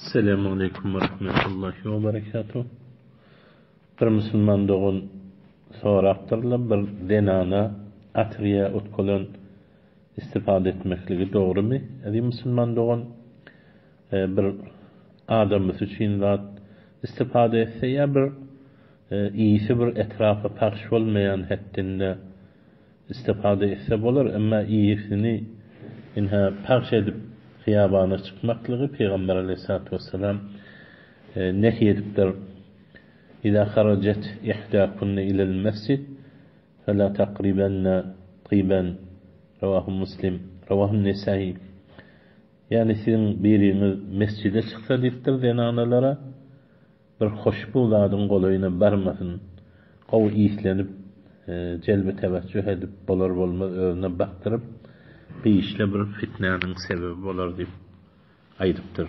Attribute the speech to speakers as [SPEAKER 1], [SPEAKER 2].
[SPEAKER 1] Esselamu aleýkum we rahmetullahi we berekatuh. Bir musulman dogan sorapdyrlar, bir zenana atyr ýa otkolon istifade etmekligi dogrymy? Eziz musulman dogan, bir adamysy üçin zat istifade etse ýa bir ysy bir etrafa pahş bolmaýan hetdinde Istifada etse bolar, emma iýisini ynha pagş edip hyýabana çykmaklygy Pygamber aleýhissalatu wessalam nehy edipdir, Iza harajet ihdakunne ilel mesjid fela takribenne tiben Rawahu Muslim, Rawahu Nesai Ýagny siziň biriňiz mesjide çyksa diýipdir zenanalara, Bir hoşbu zadyň golaýyna barmasyn. Gowy islenip, jelbi tewejjuh edip, bolar-bolmaz özüne bakdyryp, gyşla bir fitnäniň sebebi bolar diýip aýdypdyr.